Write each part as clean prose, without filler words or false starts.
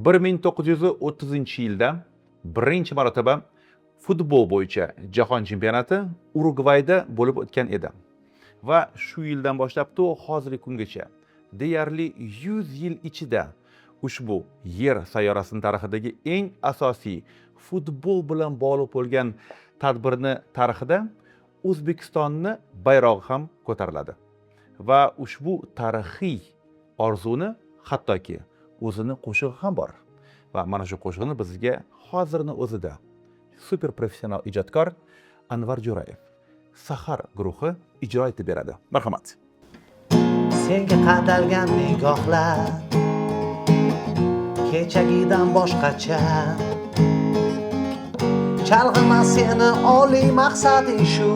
1930-yilda birinchi marotaba futbol bo'yicha jahon chempionati Urugvayda bo'lib o'tgan edi. Va shu yildan boshlab to hozirgi kungacha deyarli 100 yil ichida ushbu yer sayyorasining tarixidagi eng asosiy futbol bilan bog'liq bo'lgan tadbirni tarixida O'zbekistonni bayrog'i ham ko'tariladi. Va ushbu tarixiy orzuni hattoki o'zini qo'shig'i ham bor. Va mana shu qo'shiqni bizga hozirni o'zida super professional ijodkor Anvar Jo'rayev Sahar guruhi ijro etib beradi. Marhamat. Senga qadalgan nigohlar kechagidan boshqacha. Chalg'ima seni oliy maqsading shu,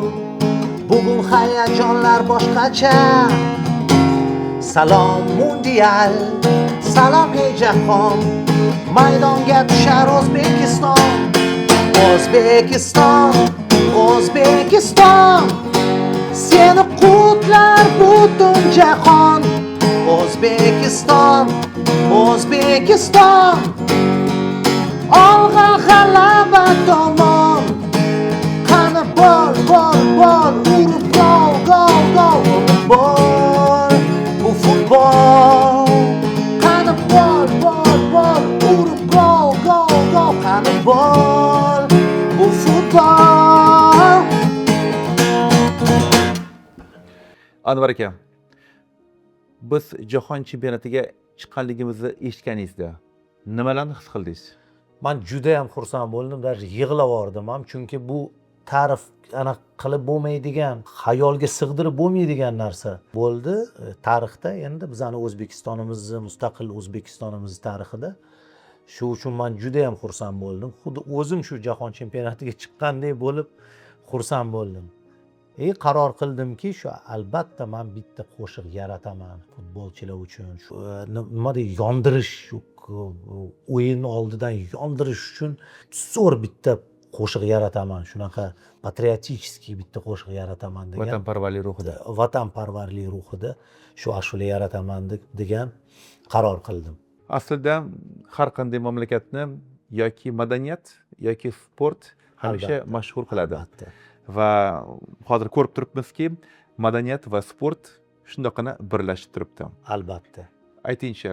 bugun hayajonlar boshqacha. Salom mundial, salom ey jahon, maydonga tushar O'zbekiston. O'zbekiston, O'zbekiston, seni qutlar butun jahon. O'zbekiston, O'zbekiston, olg'a g'alaba tomon. Qani bol, bol, bol, urib gol, gol, gol, bol, bu futbol. Qani bol, bol, bol, urib gol, gol, gol, qani bol, bu futbol. Anvar aka, biz jahon chempionatiga chiqqanligimizni eshitganingizda nimalarni his qildingiz? Man juda ham xursand bo'ldim, даже yig'lab yubordim ham, chunki bu ta'rif anaqa qilib bo'lmaydigan, xayolga sig'dirib bo'lmaydigan narsa bo'ldi. Tarixda endi bizani O'zbekistonimizni, mustaqil O'zbekistonimiz tarixida. Shu uchun man juda ham xursand bo'ldim. Xuddi o'zim shu jahon chempionatiga chiqqandek bo'lib xursand bo'ldim. Qaror qildimki, shu albatta man bitta qo'shiq yarataman futbolchilar uchun. Shu nima deydi, yondirish, shu o'yin oldidan yondirish uchun zo'r bitta qo'shiq yarataman. Shunaqa патриотический bitta qo'shiq yarataman degan. Vatanparvarlik ruhida. Vatanparvarlik ruhida shu ashula yarataman degan qaror qildim. Aslida har qanday mamlakatni yoki madaniyat yoki sport hamisha mashhur qiladi. Albatta. Va hozir ko'rib turibmizki, madaniyat va sport shundoqqina birlashib turibdi. Albatta. Aytingchi,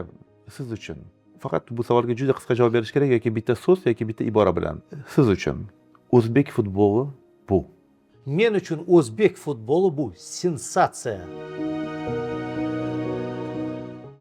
siz uchun faqat bu savolga juda qisqa javob berish kerak, yoki bitta so'z yoki bitta ibora bilan. Siz uchun o'zbek futboli bu. Men uchun o'zbek futboli bu sensatsiya.